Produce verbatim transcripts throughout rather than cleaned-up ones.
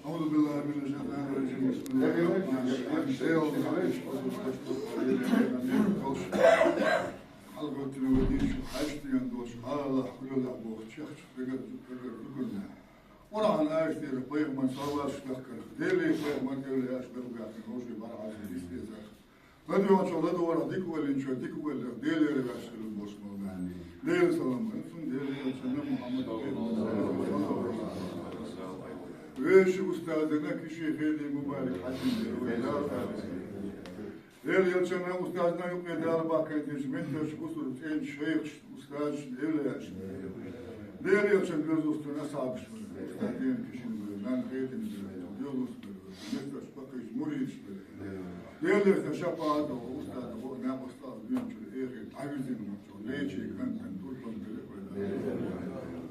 أعوذ بالله من الشيطان الرجيم. بسم الله الرحمن الرحيم. Хьалготтина вадийчу хьаьжцӀен долуш, Аллахь хуьлалахь бохучу чехчу дагар, дагар дукарна. Къуръан аятера пайхамар саллаллаху алейхи ва саллям, Деле пайхамар, Деле аш белгахь вовшийн бархьаза дисдезах. ЛадуьгӀучо ладугӀарах, дика ойла йинчо дика ойла, Делера ваьш хила болуш ма ву. Делан салам хуьлда цунна, Делан элчанна Мухьаммад пайхамарна. Вешан устазана Кишин Хедин Мубарак хьаьжин Дела вай Дала. Делан элчанна устазана юкъе Дала бахкийтинчу метташа бусург цӀенчу шайхаш, устазаш, эвлаяаш. Делан элчанна доьзалш цуьнан асхьабаш бара, устаз Дена Кишин бара, нана Хедин бара, доьзалш бара, метташа баккхийчу муридаш бара. Делан элчанна шапаӀат а, устаз а, накъостал а дуьйна чуьра эхира дӀавирзина волчу лечийн кӀантана турпан бели а вай Дала.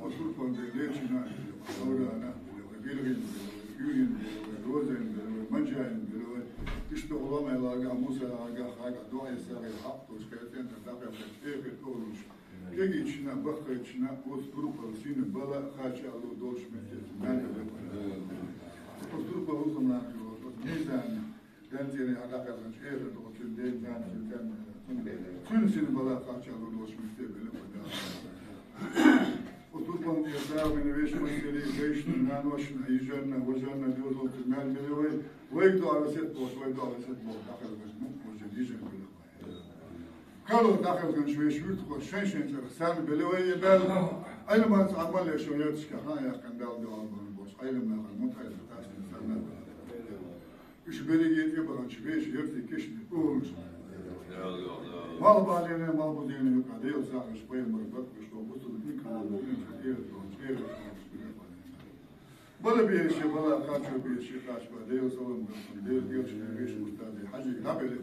О турпан бели лечийн а бели, Саврана а бели, вай Билгин бели, вай Юрин бели, вай Розайн бели, вай Манжаин бели, вай иштта гӀуламай лагахь, Муса лагахь, хагахь, дуьхьал сагӀина хьакъ долуш кхетта, дӀакхетта, эхира тӀе а луш. Кегийчарна, баккхийчарна оцу турпал сина бала кхача а лур долуш меттиг нана а лекха. Оцу турпал хӀусамнана хир волу, оцу мизанна, ден цӀене а дӀакхаьчначу эхарт оцу ден нана хир царна, цуьнан сина бала кхача а лур долуш меттиг белла а Дала. Оцу турпал тӀера сагӀина вешан, вайшинна, наношна, йижарна, важарна, доьзалца мел мила вай, вайга дуьхьал весет бохуш, вай дуьхьал весет бохуш, дӀакхаьчначу мукъа важа йижарна белла. Карло дӀахезначу вешан юьртахоша шайн-шайн цӀарах санна белла вай и баьлла. Ӏилманца Ӏамал еш йолу ярташкахь а яьккхина Далла дуьхьал бан болчу Ӏилманехь мутаӀаллим тасдина санна. Уьш берриге тӀебаханчу вешан яртийн кешнийн олуш. Малхбалена, малхбузена юкъахь Делан сагӀанаш, пайхамар баккхийчу бусург дика волу, динчу тӀера долчу тӀера долчу. Бала бераш, бала кхачо бераш, кхача бан Делан салам хуьлда цунна, Делан элчанна, вешан устазана, хьаьжига дӀабелла.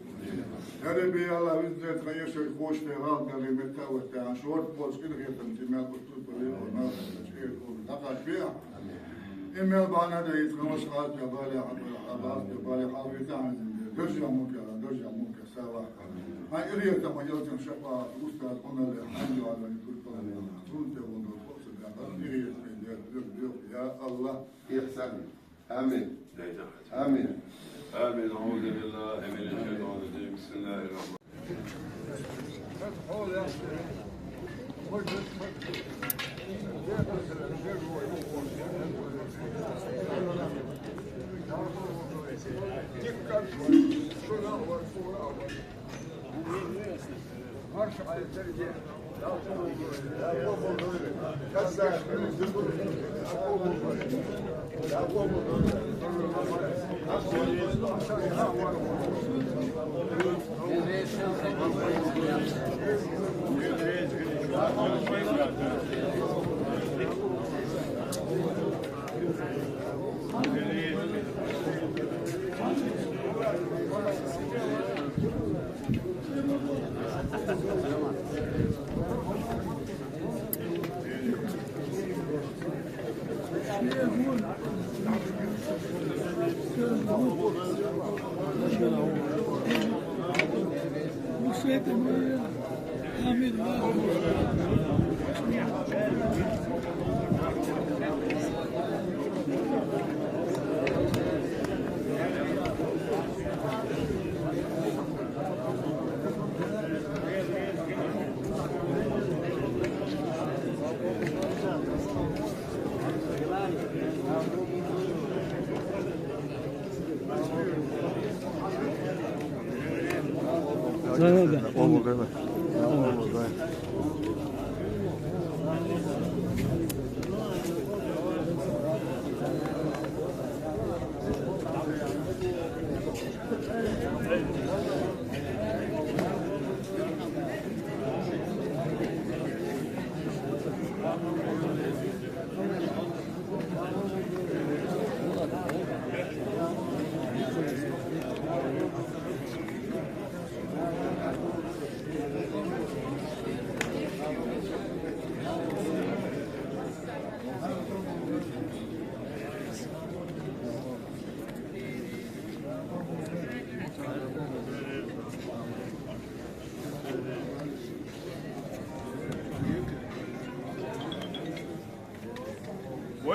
Я Рабби, я АллахӀ, везан Дела, тхан эшарг кхочушде гӀалат дале, метта а ватта, хьан шорта болчу къинхетамца и мел оцу турпале а, малхбузечу эр а дӀакхачабе ахь. И мел бахьана дан иза тхан ваша гӀазкхи бале, хьан бала, хьан гӀазкхи бале, хьан веза хьан иза, даржехь мукъа, даржехь мукъа, савахь. Хьан и реза тхан ялсам шапаӀат, устаз Ӏуналле, хьан дуьхьал вайн турпале, цунна тӀе вон долу. يا الله. آمين. آمين. آمين. أعوذ بالله من الشيطان الرجيم. بسم الله الرحمن الرحيم.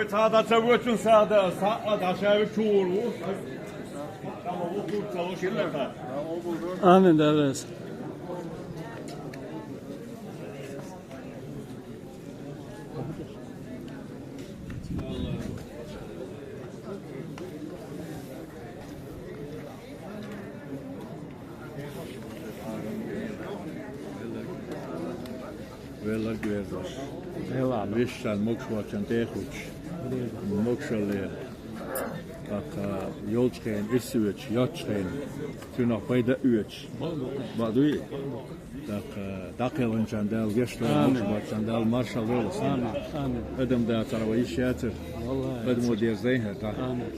Цхьа а ца воьчун сада, схьа а дӀа ша ву чур ву. Амин, Дала реза. Велларг верзаш. Велла. Вешан, могуш волчун, тӀехуч. Могушалла. ТӀаккха йолчу хенахь ирс оьцуш, йоцчу хенахь цуьнах пайда оьцуш. Ма дуй? ТӀаккха дӀакхелхинчарна Дала гечдойла, амин, могуш боцчарна Дала маршалла дойла. Амин. Амин. Адам дацара вай йиш яцара. Валлахи. Адамо деза дайна хӀара. Амин.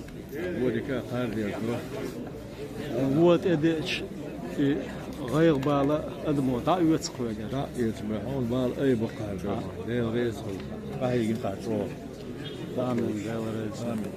Вон дика кхара деза до. Вон тӀедеача и гӀайгӀа, бала адамо дӀа а оьцу кхуьга. ДӀа а оьцу бан, хьуна бала айбаккхара до. Дела реза хуьлда. Къахьийгина кхара чӀогӀа. Амин, Дела реза. Амин.